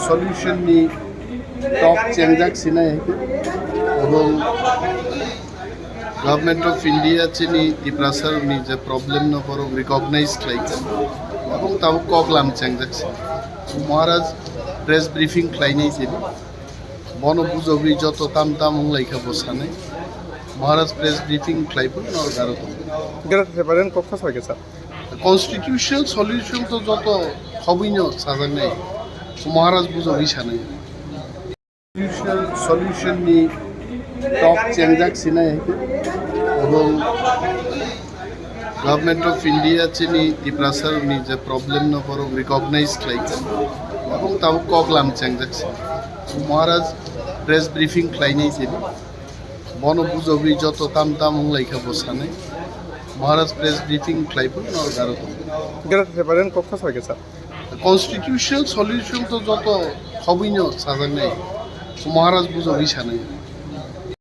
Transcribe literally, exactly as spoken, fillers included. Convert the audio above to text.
Solution ni tok chengjak sinai, ebong Government of India chini Tiprasa ni je problem no borok recognize khlai kha, ebong tabuk kok lam chengjak si. Maharaj press briefing khlainai chini, bono bujogwi joto tam tam wnglaikha bo sanai. Maharaj press briefing khlai phuru no garo tongo. Greater Tipraland kok khosoi khe sir. Constitutional solution to joto khobwino sajaknai, Maharaj bujogwi sanai. Constitutional solution ni tok chengjak sinai, ebong Government of India chini Tiprasa ni je problem no borok recognize khlai kha, ebong tabuk kok lam chengjak si. Maharaj press briefing khlainai chini, bono bujogwi joto tam tam wnglaikha bo sanai. Maharaj press briefing khlai phuru no garo tongo. Greater Tipraland kok khosoi khe sir. Constitutional solution to joto khobwino sajaknai, Maharaj bujogwi sanai.